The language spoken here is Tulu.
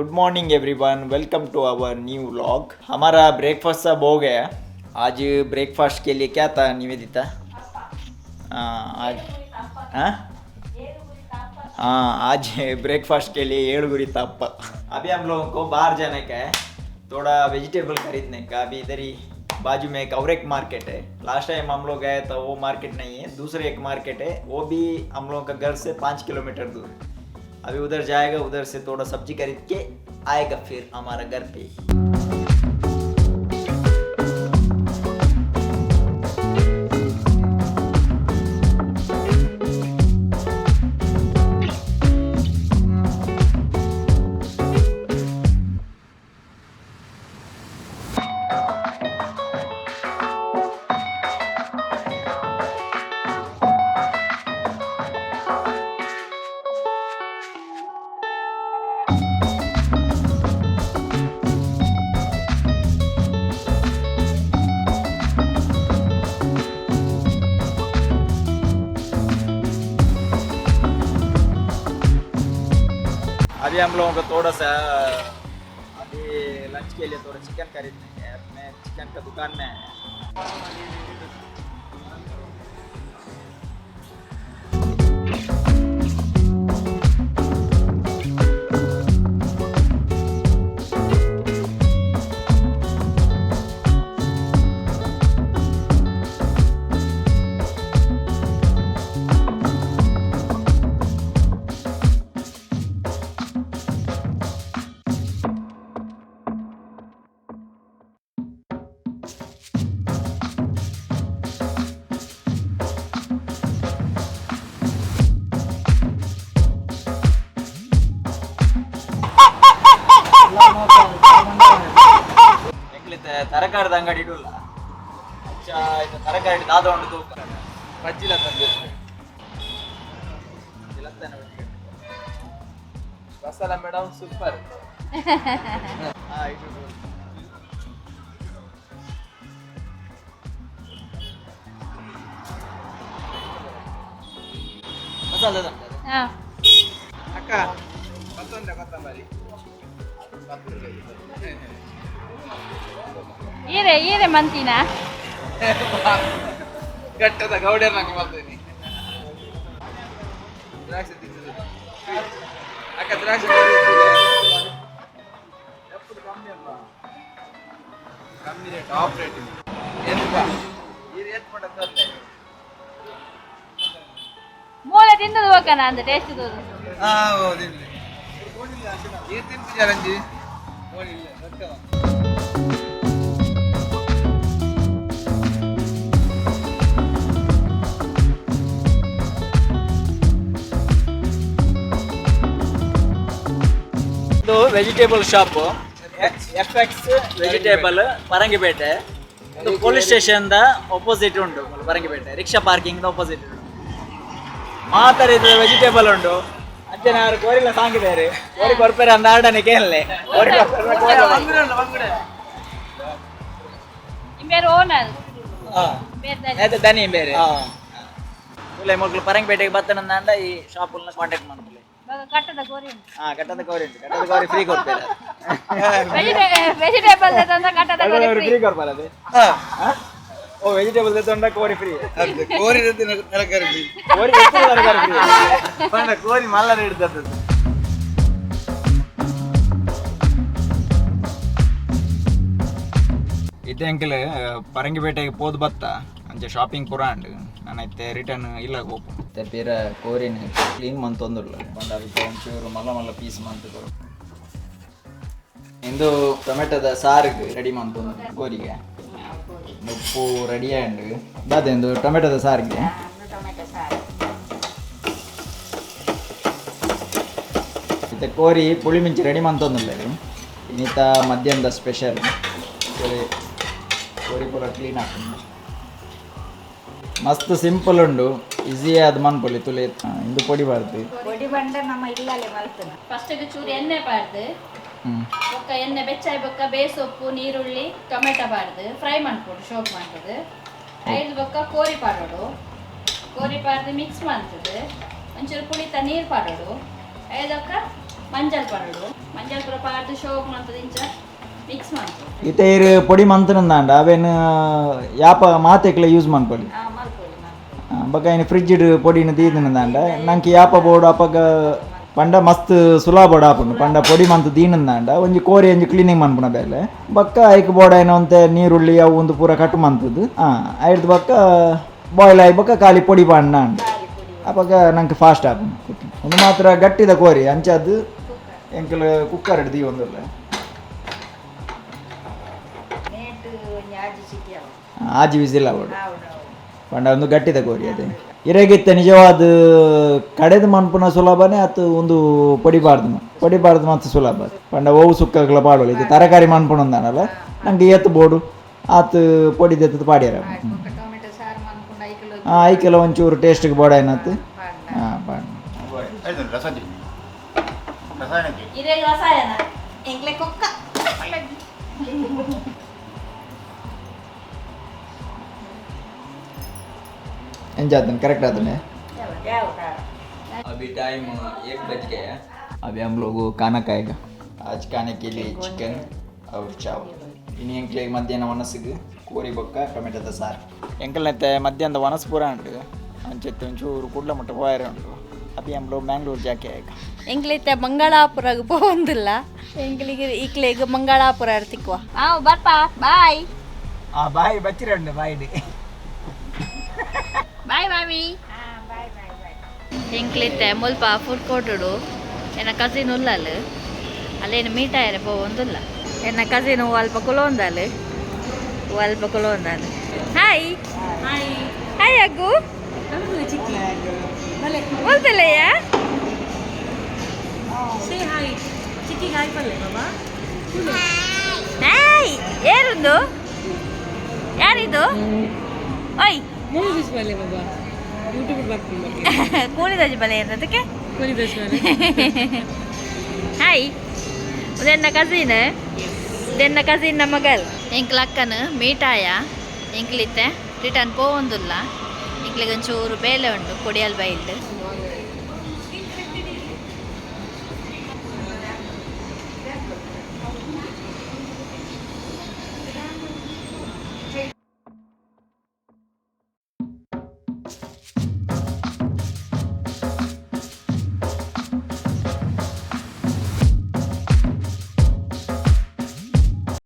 Good morning everyone, welcome to our new vlog. हमारा ब्रेकफास्ट सब हो गया। आज ब्रेकफास्ट के लिए क्या था निवेदिता? हाँ आज, हाँ हाँ, आज ब्रेकफास्ट के लिए एड़गुरी तप्पा। अभी हम लोगों को बाहर जाने का है, थोड़ा वेजिटेबल खरीदने का। अभी इधर ही बाजू में एक और एक मार्केट है। लास्ट टाइम हम लोग गए तो वो मार्केट नहीं है, दूसरे एक मार्केट है, वो भी हम लोगों का घर से 5 किलोमीटर दूर। अभी उधर जाएगा, उधर से थोड़ा सब्जी खरीद के आएगा फिर हमारा घर पे। अभी हम लोगों को थोड़ा सा अभी लंच के लिए थोड़ा चिकन खरीदने का है। मैं चिकन का दुकान में आया। ತರಕಾರಿದ ಅಂಗಡಿ ಇಡುಲ್ಲ ಅಚ್ಚ ಇದು ತರಕಾರಿ ದಾದ ಉಂಟು ತೂಕ ಬಜ್ಜಿಲ ತಂದಿರ್ತಾರೆ. ಮಸಾಲ ಮೇಡಮ್ ಸೂಪರ್. ಹಾ, ಇದು ಮಸಾಲೆ ಉಂಟು. ಹಾ. ಅಕ್ಕ, ಮತ್ತೊಂದ ಕೊತ್ತಂಬರಿ. ಈರೆ ಈರೆ ಮಂತಿನ. ಗಟ್ಟದ ಗೌಡರ್ ನಂಗೆ ಮಾಡ್ತೀನಿ. ದ್ರಾಕ್ಷಿ ತಿಂದಿದ್ದು ಅಕ್ಕ, ದ್ರಾಕ್ಷಿ ಎಪ್ಪು ಕಮ್ಮಿ ಅಲ್ವಾ? ಕಮ್ಮಿ ರೇಟ್, ಆಫ್ ರೇಟ್. ಎಂತ ಈ ರೇಟ್ ಮಾಡತ್ತಲ್ಲೇ. ಮೂಲೆ ತಿಂದದು ಹೋಗಣ ಅಂದ ಟೇಸ್ಟ್ ತೋದು. ಹಾ, ಹೌದು. ಇಲ್ಲಿ ಈ ತಿಂತು ಚಾಲೆಂಜಿ ಇಲ್ಲ. ಇದು vegetable shop, F X vegetable, Farangipete. ಇದು ಪೊಲೀಸ್ ಸ್ಟೇಷನ್ the opposite ಉಂಟು. ಪರಂಗಿಪೇಟೆ ರಿಕ್ಷಾ ಪಾರ್ಕಿಂಗ್ ಅಪೋಸಿಟ್ ಉಂಟು. ಮಾತರ ಇದು ವೆಜಿಟೇಬಲ್ ಉಂಟು. ಅಂಚನೆ ಅವರು ಕೋರಿಲ್ಲ ಸಾಂಗಿದ್ದಾರೆ. ಕೋರಿ ಕೊರ್ಪೇರೆ ಅಂದ ಆಡನೆ ಕೇಳಲೆ ಕೋರಿ ಕೊರ್ಪೆರೆ ಕೋರಿ. ಇಂಬೇರು ಓನರ್. ಹಾ. ಬೇರೆ. ಆಯ್ತು, ದನಿ ಬೇರೆ ಇಲ್ಲ. ಮಕ್ಕಳು ಪರಂಗಿಪೇಟೆಗೆ ಬತ್ತನಂದ ಈ ಶಾಪ್ ಕಾಂಟ್ಯಾಕ್ಟ್ ಮಾಡ್ಕೊಳ್ಳಿ. ಕಟ್ಟದ ಕೋರಿ ಉಂಟು. ಹಾ, ಕಟ್ಟದ ಕೋರಿ ಉಂಟು. ಕಟ್ಟದ ಕೋರಿ ಫ್ರೀ ಕೊಡ್ತಾರೆ. ವೆಜಿಟೇಬಲ್ ತಂದ ಕಟ್ಟದ ಕೋರಿ ಫ್ರೀ. ಫ್ರೀ ಕೊಡ್ತಾರೆ ಅದೇ. ಓ, ವೆಜಿಟೇಬಲ್ ತಂದ ಕೋರಿ ಫ್ರೀ. ಕೋರಿ ತರಕಾರಿ. ಕೋರಿ ಎತ್ತರದ ತರಕಾರಿ ಫ್ರೀ. ಪಂಡ ಕೋರಿ ಮಲ್ಲ ಹಿಡ್ದದ್ದು. ಇತ್ತೆ ಅಂಕಲ್ ಪರಂಗಿಪೇಟೆಗೆ ಪೋದು ಬತ್ತ ಅಂಚೆ ಶಾಪಿಂಗ್ ಪೂರ ಅಂಡ್ ನಾನು ರಿಟರ್ನ್ ಇಲ್ಲ ಹೋಪು. ಇತ್ತೆ ಪೀರ ಕೋರಿನ ಕ್ಲೀನ್ ಮಂತೊಂದುಲ್ಲ ಪಂಡ ಅದಕ್ಕೆ ಒಂಚೂರು ಮಲ್ಲ ಮಲ್ಲ ಪೀಸ್ ಮಂತ್ ಕೊರು. ಇಂದು ಟೊಮೆಟೊದ ಸಾರಿಗೆ ರೆಡಿ ಮಂತೊಂದು ಕೋರಿಗೆ. ಉಪ್ಪು ರೆಡಿ ಆಂಡ್ ದಾದ ಇಂದು ಟೊಮೆಟೊದ ಸಾರಿಗೆ. ಟೊಮೆಟೊ ಸಾರು. ಇತ್ತೆ ಕೋರಿ ಪುಳಿ ಮಿಂಚಿ ರೆಡಿ ಮಂತೊಂದುಲ್ಲ. ಇನ್ನಿತ ಮಧ್ಯಾಹ್ನದ ಸ್ಪೆಷಲ್ ಕೋರಿ. ಕೋರಿ ಪೂರ ಕ್ಲೀನ್ ಆಗ್ತದೆ. ಮಸ್ತ್ ಸಿಂಪಲ್ ಉಂಡು, ಈಸಿ ಆದ್ ಮನ್ಪೊಲಿ ತುಲೆ. ಇಂದು ಪೊಡಿ ಬಾರ್ದು. ಪೊಡಿ ಬಂಡ ನಮ್ಮ ಇಲ್ಲಲೆ ಮಲ್ತನ. ಫಸ್ಟ್ ಚೂರು ಎಣ್ಣೆ ಪಾಡ್ದು, ಬೊಕ್ಕ ಎಣ್ಣೆ ಬೆಚ್ಚಾಯಿ ಬೊಕ್ಕ ಬೇಸೊಪ್ಪು, ನೀರುಳ್ಳಿ, ಟೊಮೆಟೊ ಪಾಡ್ದು ಫ್ರೈ ಮಾಡ್ಕೊಡು, ಶೋಕ್ ಮಾಡ್ತದೆ. ಐದು ಬೊಕ್ಕ ಕೋರಿ ಪಾಡೋಡು. ಕೋರಿ ಪಾಡ್ದು ಮಿಕ್ಸ್ ಮಾಡ್ತದೆ. ಒಂಚೂರು ಪುಳಿತ ನೀರು ಪಾಡೋಡು. ಐದಕ್ಕ ಮಂಜಲ್ ಪಾಡೋಡು. ಮಂಜಲ್ ಪೂರ ಪಾಡ್ದು ಶೋಕ್ ಮಂತದ ಇಂಚ ಮಿಕ್ಸ್ ಮನ್ಪೊಡು. ಇತ್ತೆ ಇರು ಪೊಡಿ ಮಂತನಂದಾಂಡ ಅವೇನು ಯಾಪ ಮಾತೆಕ್ಲ ಯೂಸ್ ಮನ್ಪೊಲಿ. ಆ ಮಲ್ಪೊಲಿ ಮಲ್ಪೊಲಿ. ಬೊಕ ಐನ್ ಫ್ರಿಡ್ಜ್ ಪೊಡಿನ ದೀದನಂದಾಂಡ ನಂಗೆ ಯಾಪ ಬೋಡು ಅಪಗ ಪಂಡ ಮಸ್ತ್ ಸುಲಭ ಆಪುಂಡು. ಪಂಡ ಪೊಡಿ ಮಂತ್ ದೀನಂದಾಂಡ ಒಂಜಿ ಕೋರಿ ಒಂಜಿ ಕ್ಲೀನಿಂಗ್ ಮನ್ಪುನ ಬೇಲೆ ಬೊಕ್ಕ ಐಕ್ ಬೋಡ ಒಂತೆ ನೀರುಳ್ಳಿ ಅವು ಒಂದು ಪೂರ ಕಟ್ ಮಂತದ್ದು. ಐಡ್ದು ಬೊಕ್ಕ ಬಾಯ್ಲ್ ಆಯಿ ಬೊಕ್ಕ ಖಾಲಿ ಪೊಡಿ ಪಾಂಡ ಅಂಡ ಅಪಗ ನಂಗೆ ಫಾಸ್ಟ್ ಆಪುಂಡು ಕುಕ್ಕಿಂಗ್. ಒಂದು ಮಾತ್ರ ಗಟ್ಟಿದ ಕೋರಿ ಅಂಚಾದ್ ಎಂಕಲ್ ಕುಕ್ಕರ್ ದೀವೊಂದುಲ್ಲ. ನೇಟ್ ಒಂಜಿ ಆಜಿ ಸಿಟಿ ಅವು. ಆಜಿ ವಿಸಿಲ್ ಆವಡು. ಹೌದು ಹೌದು. ಪಂಡ ಒಂದು ಗಟ್ಟಿದ ಕೋರಿ ಅದೇ ಇರೆಗಿತ್ತ ನಿಜವಾದ ಕಡೆದ ಮನ್ಪುನ ಸುಲಭನೇ ಅತ್ತು ಒಂದು ಪೊಡಿಬಾರ್ದು ಪೊಡಿಬಾರ್ದು ಮತ್ತು ಸುಲಭ. ಪಂಡ ಓವು ಸುಕ್ಕಗಳ ಪಾಡೋಳು ಇದು ತರಕಾರಿ ಮನ್ಪುನ ಅಂದಾನಲ್ಲ ನಂಗೆ ಏತ್ ಬೋಡು ಆತು ಪೊಡಿ ದೆತ್ತದ ಪಾಡ್ಯಾರ. ಬೊಕ್ಕ ಟೊಮೆಟೊ ಸಾರು ಮನ್ಪುಂಡ ಐಕಲ್. ಐಕೆಲ್ಲ ಒಂಚೂರು ಟೇಸ್ಟ್ಗೆ ಬೋಡ ಏನಾತು. ಹಾಂ ಪಾಡ್. ಇದೇ ರಸಾಯನ. ಎಂಕ್ಲೆ ಕೊಕ್ಕ. ಎಂಜಾತನ ಕರೆಕ್ಟ್ ಆತನೆ. ಯಾವ ಖಾರ? अभी टाइम 1 बज गया। अभी हम लोग खाना खाएगा। आज खाने के लिए चिकन और चावल. ಇನಿ ಎಂಕ್ಲೆಗ್ ಮಧ್ಯಾಹ್ನ ಒಣಸಿಗೆ ಕೋರಿ ಬೊಕ್ಕ ಟೊಮೆಟೊದ ಸಾರು. ಎಂಕಲ್ನತ್ತೆ ಮಧ್ಯಾಹ್ನದ ಒಣಸು ಪೂರ ಉಂಟು. ಅಂಚೆತ್ತೆ ಒಂಚೂರು ಕುಡ್ಲ ಮುಟ್ಟ ಪೋಯರೆ ಉಂಟು. ಅಭಿ ಹಮ್ ಲೋಗ್ ಮ್ಯಾಂಗ್ಳೂರ್ ಜಾಕೆ ಆಯ್ಗ. ಎಂಕ್ಲಿತ್ತೆ ಮಂಗಳಾಪುರಗ್ ಪೋವೊಂದಿಲ್ಲ. ಎಂಕ್ಲಿಗೆ ಇಕ್ಲೆಗ್ ಮಂಗಳಾಪುರ ತಿಕ್ಕುವ. ಹಾಂ ಬರ್ಪಾ, ಬಾಯ್. ಆ ಬಾಯಿ ಬಚ್ಚಿರ ಉಂಟು ಬಾಯಿ. ಬಾಯ್ ಮಾಮಿ. Boy boy boy. ಎಂಕ್ಲಿತ್ತೆ ಮುಲ್ಪ ಫುಡ್ ಕೋರ್ಟುಡು ಎನ್ನ ಕಸಿನ್ ಉಲ್ಲಲ್ ಅಲ್ಲೇನು ಮೀಟ್ ಆಯರೆ ಪೋವೊಂದುಲ್ಲ. ಎನ್ನ ಕಸಿನ್ ಅಲ್ಪ ಕುಲೋಂದಾಲ್, ಅಲ್ಪ ಕುಲೋಂದಾಲ್. ಹಾಯ್ ಹಾಯ್ ಅಗ್ಗು बोलतलಯ್ಯ. ಹಾಯ್. ಏರುಂದು ಯಾರಿದು? ಓಯ್, ಕೂಲಿದಾಜಿ ಬಲೆ ಅದಕ್ಕೆ. ಹಾಯ್, ಇದೆನ್ನ ಕಸಿನ್, ಇದೆನ್ನ ಕಸಿನ್ ಮಗಲ್. ಎಂಕ್ಲ ಅಕ್ಕನ ಮೀಟಾಯ. ಎಂಕ್ಲಿತ್ತೆ ರಿಟರ್ನ್ ಪೋವೊಂದುಲ್ಲ. ಎಂಕ್ಲಿಗೆ ಒಂಚೂರು ಬೇಲೆ ಉಂಟು ಕೊಡಿಯಲ್ ಬೈಲ್ಡ್.